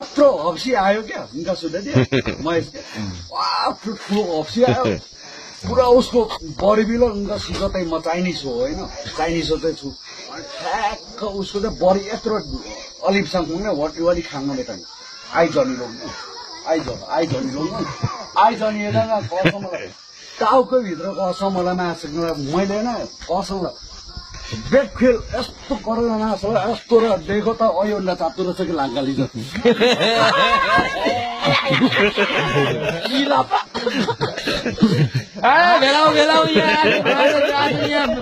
यत्रो हप्सी आयो क्या उनका सुन्दै थियो महेश ठुलो हप्सी आयो पुरा उसको बडी बिलो उनका सिजतै म चाइनिज हो होइन चाइनिज हो चाहिँ छु ठ्याक्क उसको चाहिँ बडी यत्रो अलिपसँग वाली खानु बेटा आई जनी लोग्नु आई जनी लोग्नु आई जनी यता कसमलाई टाउको भित्रको असमलाई मासु मैले होइन कसमलाई बेड खेल यस्तो गरेर मासु यस्तो र दिएको त अयोन्डा चाप्दो रहेछ कि लाङ्गाली जति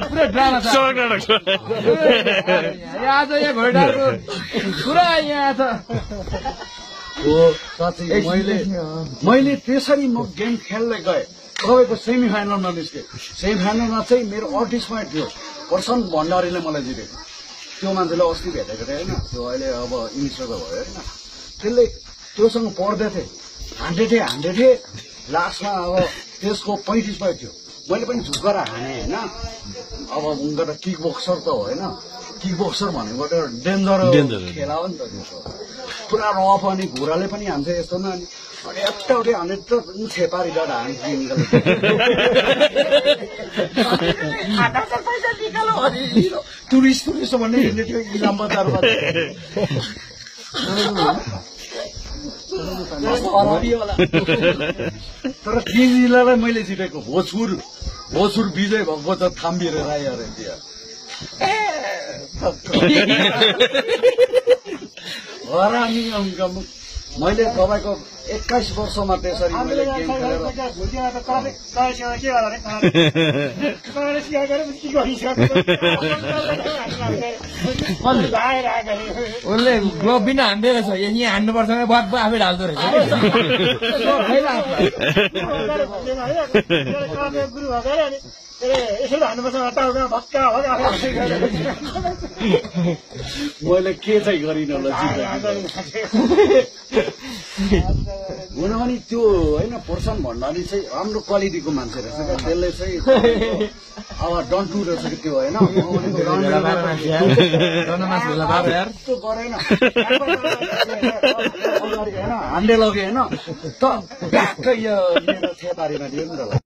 पुरै ड्रामा छ आज यहाँ घोडाको पुरा यहाँ छ मैले त्यसरी म गेम खेल्दै गएँ तपाईँको सेमी फाइनलमा निस्केँ सेमी फाइनलमा चाहिँ मेरो 38 पोइन्ट थियो प्रशान्त भण्डारीले मलाई जितेको त्यो मान्छेले अस्ति भेटेको थिएँ होइन त्यो अहिले अब इनिस्टरको भयो होइन त्यसले त्योसँग पढ्दै थिएँ हान्डे थिएँ लास्टमा अब त्यसको 35 पोइन्ट थियो मैले पनि झुकेर हानेँ होइन अब उनको त किक बक्सर त होइन किक बक्सर भनेको त डेन्जर खेला हो नि त त्यो पुरा रफ अनि घोडाले पनि हान्छ यस्तो न अनि एउटै हाने त छेपारीबाट हान्छ टुरिस्ट भन्ने हिँड्ने थियो इलाम बजारमा तर तीन जिल्लालाई मैले जितेको भोजपुर विजय भएको त थाम्बिएर राई अरे त्यहाँ हरामी अङ्कम मैले तपाईँको 21 वर्षमा त्यसरी मैले गेम खेलेर उसले ग्लोभ बिना हान्दै रहेछ यहाँ हान्नुपर्छ आफै ढाल्दो रहेछ मैले के चाहिँ गरिनँ ल हुन पनि त्यो होइन प्रशान्त भण्डारी चाहिँ राम्रो क्वालिटीको मान्छे रहेछ क्या त्यसले चाहिँ अब डन्टु रहेछ कि त्यो होइन गरेन हान्डे लग्यो होइन त ठ्याक्कै यो मेरो छेपारीमा दियो नि त